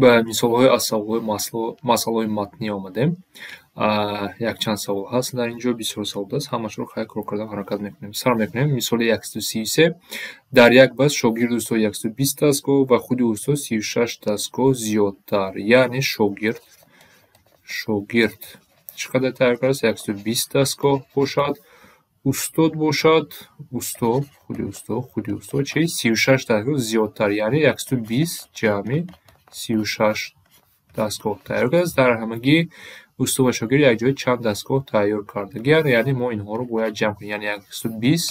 Ба мисолҳои аз саволҳои масъалаҳои матнӣ омадем. Якчанд савол ҳаст дар ин ҷо, бисёр савол аст. Ҳамашро хайр кор кардан ҳаракат мекунем. Сар мекунем. Мисоли 133. Дар як баст шогирди устод 120 дастгоҳ ва худи устод 36 дастгоҳ зиёдтар. Яъне шогирд чӣ қадар тайёр кардааст? 120 дастгоҳ бошад. Устод бошад, устод, худи устод чи 36 дастгоҳ зиёдтар, яъне 120 ҷамъи 36 дастгоҳ тайёр кардааст. Дар ҳамагӣ устод ва шогирд якҷоя чанд дастгоҳ тайёр кардагианд? Яъне мо инҳоро бояд ҷамъ кунем. Яъне 120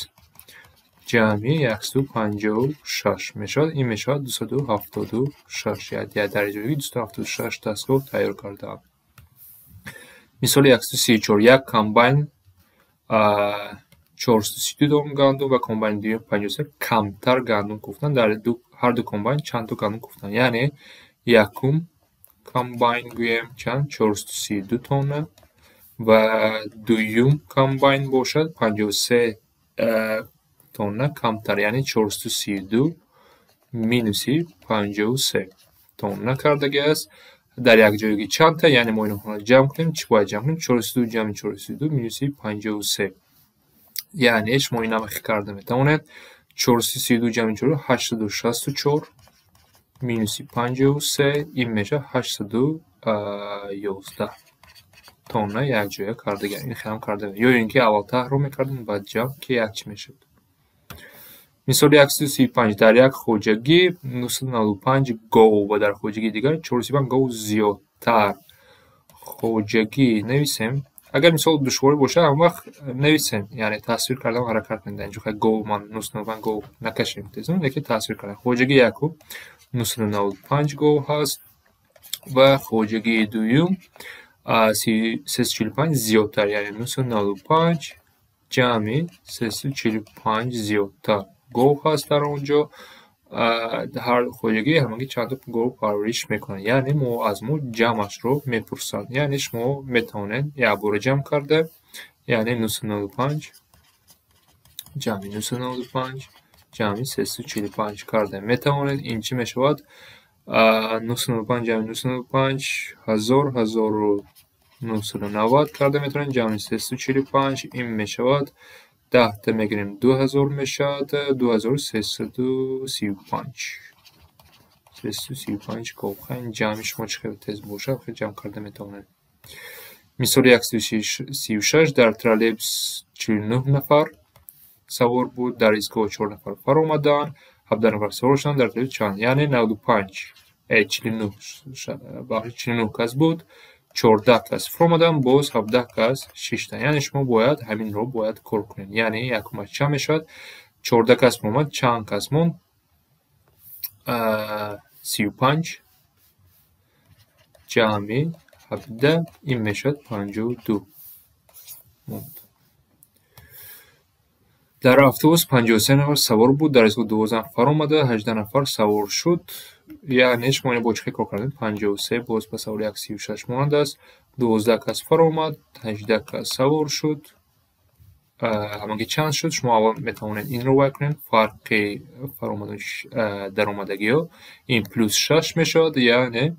ҷамъи 156 мешавад. Ин мешавад 276. Дар ҷои 276 дастгоҳ тайёр кардаанд. Мисоли 134. Як комбайн 432 тонна гандум ва комбайни дуюм 53 камтар гандум куфтанд. Дар ҳар ду комбайн чанд то гандум куфтанд? Яъне якум комбайн гӯем чанд? 432 тонна ва дуюм комбайн бошад 53 тонна камтар, яъне 432 минуси 53 тонна кардагӣ аст. Дар якҷоягӣ чандта? Яъне мо инҳоро ҷамъ кунем. Чӣ бояд ҷамъ кунем? 432 ҷамъи 432 минуси 53. Яъне шумо ин ҳама карда метавонед. 432 ҷамъи 4 864 минуси 53, ин мешавад 811 тонна якҷоя кардагиам. Ин хелам карда, ё ин ки аввал таҳро мекардем, баъд ҷамъ, ки як чӣ мешуд. Мисоли 135. Дар як хоҷагӣ 995 гов ва дар хоҷагии дигар 435 гов зиёдтар. Хоҷагӣ нависем. Агар мисол душворӣ бошад, ҳамон вақт нависем, яъне тасвир кардан ҳаракат кунед. Дар инҷо гов ман 995 гов накашем тезон, лекин тасвир кардан. Хоҷагии якум 995 гов ҳаст ва хоҷагии дуюм 345 зиёдтар, яъне 995 ҷамъи 345 зиёдтар гов ҳаст дар он ҷо. Ҳар хоҷагӣ ҳамагӣ чанд гов парвариш мекунанд? Яъне мо аз мо ҷамъашро мепурсанд. Яъне шумо метавонед якбора ҷамъ карда, яъне 995 ҷамъи 995 ҷамъи 345 карда метавонед. Ин чӣ мешавад? 995 ҷамъи 995 1000, 1990 карда метавонед, ҷамъи 345, ин мешавад, 10-та мегирем, 2000 мешавад, 2335. 335 гов. Ин ҷамъи шумо чӣ хеле тез бошад, хеле ҷамъ карда метавонед. Мисоли 136. Дар троллейбус 49 нафар савор буд, дар истгоҳ 4 нафар фаромаданд, 17 нафар савор шуданд, дар троллейбус чанд? Яъне 95, 49, бахши, 49 кас буд, 14 кас фуромаданд, боз 17 кас шиштанд. Яъне шумо бояд ҳаминро бояд кор кунед. Яъне якумаш чанд мешавад? 14 кас фуромад, чанд кас монд? 35 ҷамъи 17, ин мешавад 52 монд. Дар автобус 53 нафар савор буд, дар истгоҳ 12 нафар фаромада, 18 нафар савор шуд. Яъне шумо ино бо чӣ хел кор кардем? 53 боз ба саволи 136 монанд аст. 12 кас фаромад, 18 кас савор шуд. Ҳамагӣ чанд шуд? Шумо аввал метавонед инро вай кунед, фарқи фаромаду даромадагиҳо. Ин плюс 6 мешавад, яъне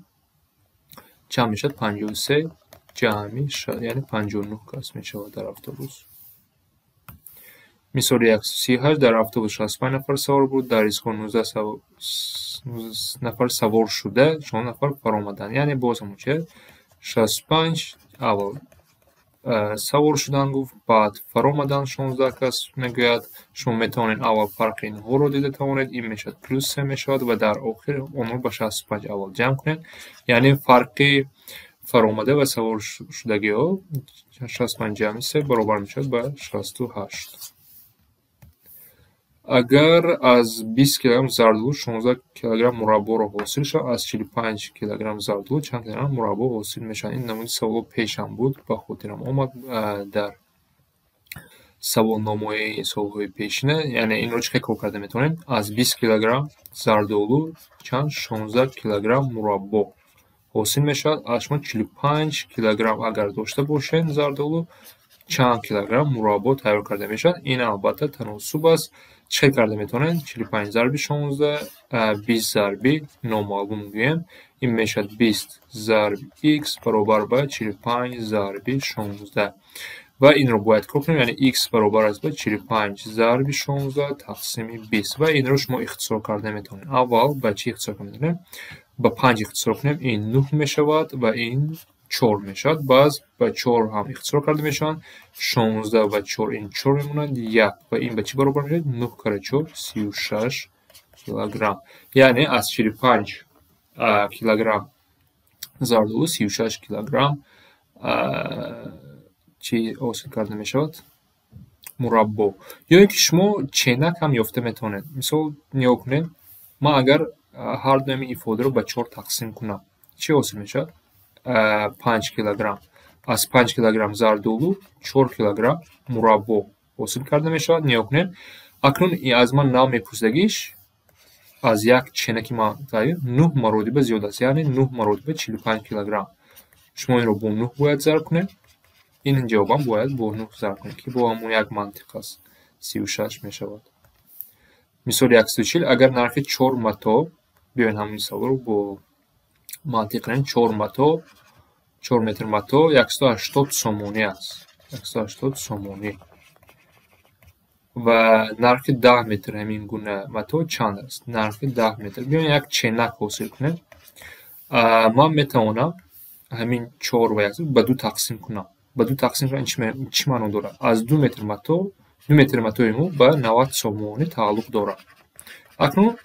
чанд мешавад? 53 ҷамъи, яъне 59 кас мешавад дар автобус. Мисоли 138. Дар автобус 65 нафар савор буд, дар истгоҳ 19 нафар савор шуда, 16 нафар фаромаданд. Яъне боз ҳамон чи 65 аввал савор шудан гуфт, баъд фаромаданд 16 кас мегӯяд. Шумо метавонед аввал фарқи инҳоро дида тавонед, ин мешавад плюс 3 мешавад ва дар охир онҳоро ба 65 аввал ҷамъ кунед. Яъне фарқи фаромада ва савор шудагиҳо 65 ҷамъи 3 баробар мешавад ба 68. Агар аз 20 килограмм зардолу 16 килограмм мурабборо ҳосил шавад, аз 45 килограмм зардолу чанд килограмм мураббо ҳосил мешавад? Ин намуди саволо пешам буд, ба хотирам омад дар саволномаи солҳои пешина. Яъне инро чӣ хел кор карда метавонем? Аз 20 килограмм зардолу чанд? 16 килограмм мураббо ҳосил мешавад. Аз шумо 45 килограмм агар дошта бошед зардолу, чанд килограмм мураббо тайёр карда мешавад? Ин албатта таносуб аст. Чӣ хел карда метавонем? 45 зарби 16, 20 зарби номаълум гӯем. Ин мешавад 20 зарби x баробар ба 45 зарби 16. Ва инро бояд кор кунем, яъне x баробар аст ба 45 зарби 16 тақсими 20. Ва инро шумо ихтисор карда метавонед. Аввал ба чӣ ихтисор карда метавонем? Ба 5 ихтисор кунем, ин 9 мешавад ва ин 4 мешавад. Баъз ба 4 ҳам ихтисор карда мешаванд. 16 ва 4 ин 4 мемонад, 1 ва ин ба чӣ баробар мешавад? 9 кара 4 36 килограмм. Яъне аз 45 килограмм зардолу 36 килограмм чӣ ҳосил карда мешавад? Мураббо. Ё ин ки шумо ченак ҳам ёфта метавонед. Мисол нигоҳ кунед, ман агар ҳар дуи ҳамин ифодаро ба 4 тақсим кунам, чӣ ҳосил мешавад? 5 килограмм. Аз 5 килограмм зардолу 4 килограмм мураббо ҳосил карда мешавад. Нигоҳ кунед, акнун аз ман нав мепурсидагиш аз як ченаки ман 9 маротиба зиёд аст, яъне 9 маротиба 45 килограмм. Шумо инро бо 9 бояд зарб кунед. Ин ҷавобам бояд бо 9 зарб кунед, ки бо ҳамон як мантиқ аст. 36 мешавад. Мисоли 140, агар нархи 4 мато, биёед ҳамин мисолро бо мантиқ кунем, 4 мато, 4 метр мато 180 сомонӣ аст. 180 сомонӣ. Ва нархи 10 метр ҳамин гуна мато чанд аст? Нархи 10 метр. Биёед як ченак ҳосил кунем. Ман метавонам ҳамин 4 ва 1 ба 2 тақсим кунам. Ба 2 тақсим кунам чӣ маъно дорад? Аз 2 метр мато, 2 метр матои мо ба 90 сомонӣ тааллуқ дорад. Акнун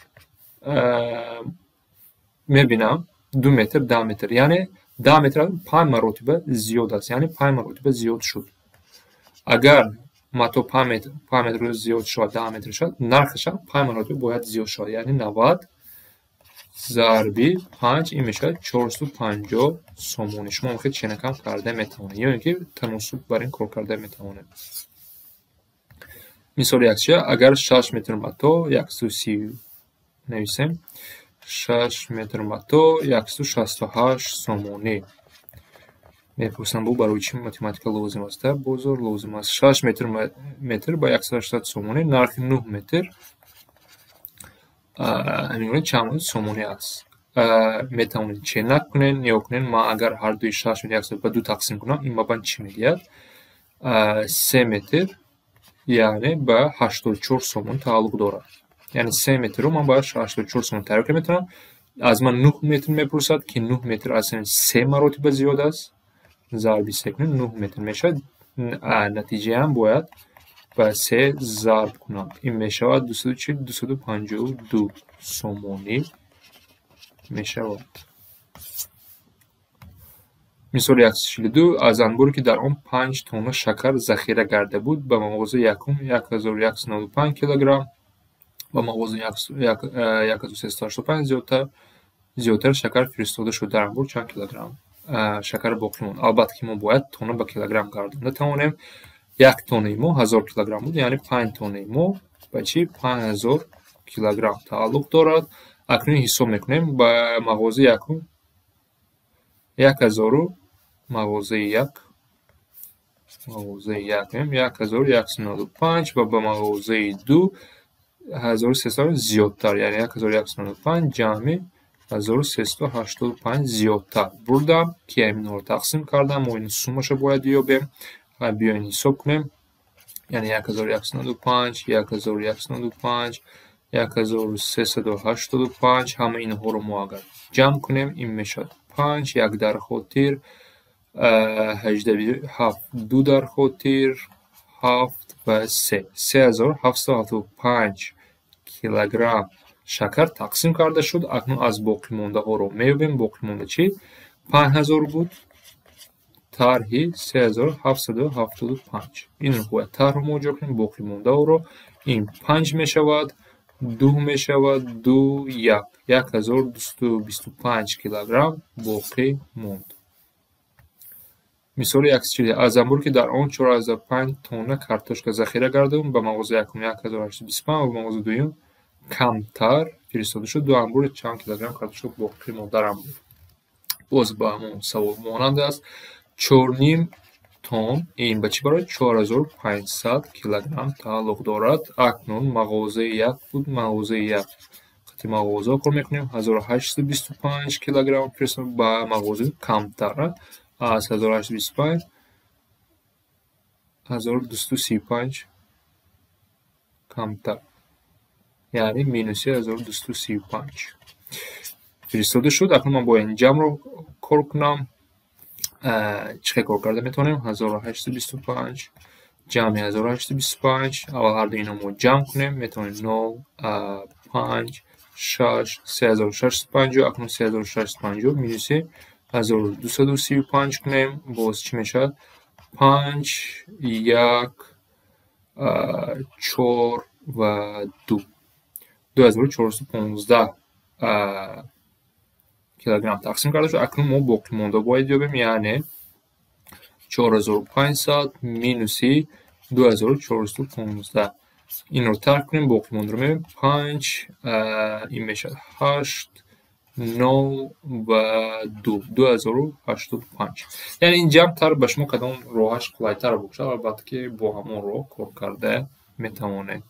мебинам 2 метр 10 метр, яъне 10 метр 5 маротиба зиёд аст, яъне 5 маротиба зиёд шуд. Агар мато 5 метр 5 метр зиёд шавад, 10 метр шавад, нархаш ҳам 5 маротиба бояд зиёд шавад, яъне 90 зарби 5 ин мешавад 450 сомонӣ. Шумо ҳам хеле ченакам карда метавонед, ё ин ки таносуб бар ин кор карда метавонед. Мисоли 1 агар 6 метр мато 130 нависем, 6 метр мато 168 сомонӣ. Мепурсам, бу барои чӣ математика лозим аст? Бозор лозим аст. 6 метр ба 180 сомонӣ, нархи 9 метр ҳамин гуна чанд сомонӣ аст? Метавонед ченак кунед, нигоҳ кунед, ман агар ҳар дуи 6 метр ба 2 тақсим кунам, ин ба ман чӣ медиҳад? 3 метр, яъне ба 84 сомонӣ тааллуқ дорад. Яъне 3 метрро ман ба 84 сомонӣ тайёр карда метавонам. Аз ман 9 метр мепурсад, ки 9 метр аз 3 маротиба зиёд аст. Зарби 3 кунем, 9 метр мешавад. Натиҷаам бояд ба 3 зарб кунам. Ин мешавад 240, 252 сомонӣ мешавад. Мисоли 142, аз анборе ки дар он 5 тонна шакар захира карда буд, ба мағозаи якум 1195 килограмм, ба мағозаи 1385 зиёдтар шакар фиристода шуд. Дар анбор чанд килограмм шакар боқӣ монд? Албатта ки мо бояд тонна ба килограмм гардонда тавонем. 1 тоннаи мо 1000 килограмм буд, яъне 5 тоннаи мо ба чӣ? 5000 килограмм тааллуқ дорад. Акнун ҳисоб мекунем ба мағозаи якум 1000, мағозаи 1, мағозаи 1 1195 ва ба мағозаи 2 1300 зиёдтар, яъне 1195 ҷамъи 1385 зиёдтар бурдам, ки ҳаминҳоро тақсим кардам. Мо ин суммаша бояд ёбем. Биёед ҳисоб кунем. Яъне 1195, 1195, 1385, ҳама инҳоро мо агар ҷамъ кунем, ин мешавад 5, 1 дар хотир, 18, 7, 2 дар хотир, 7 ва 3. 3775 килограмм шакар тақсим карда шуд. Акнун аз боқимондаҳоро меёбем. Боқимонда чӣ? 5000 буд, тарҳи 3775. Инро бояд тарҳро мо ҷо кунем. Боқимондаҳоро ин 5 мешавад, 2 мешавад, 2, 1. 1225 килограмм боқӣ монд. Мисоли 140, аз анборе ки дар он 4,5 тонна картошка захира карда буд, ба мағозаи якум 1825 ва ба мағозаи дуюм камтар фиристода шуд. Ду анбор чанд килограмм картошка боқӣ монд дар анбор? Боз ба ҳамон савол монанд аст. 4,5 тонн ин ба чӣ баробар? 4500 килограмм тааллуқ дорад. Акнун мағозаи як буд, мағозаи як қати мағозаҳо кор мекунем. 1825 килограмм фиристод ба мағозаи камтар аз 1825, 1235 камтар, яъне минуси 1235 фиристода шуд. Акнун ман бояд ин ҷамъро кор кунам. Чӣ хел кор карда метавонем? 1825 ҷамъи 1825. Аввал ҳарду инро мо ҷамъ кунем, метавонем нол, панҷ, шаш, 3650. Акнун 3650 минуси 1235 кунем, боз чӣ мешавад? Панҷ, як, чор ва ду, 2415 килограмм тақсим карда шуд. Акнун мо боқимонда бояд ёбем, яъне 4500 минуси 2415. Инро тарк кунем, боқимондаро мебинем: панҷ, ин мешавад ҳашт, нол ва ду, 2085. Яъне ин ҷамъ тар ба шумо кадом роҳаш қулайтар бошад, албатта, ки бо ҳамон роҳ кор карда метавонед.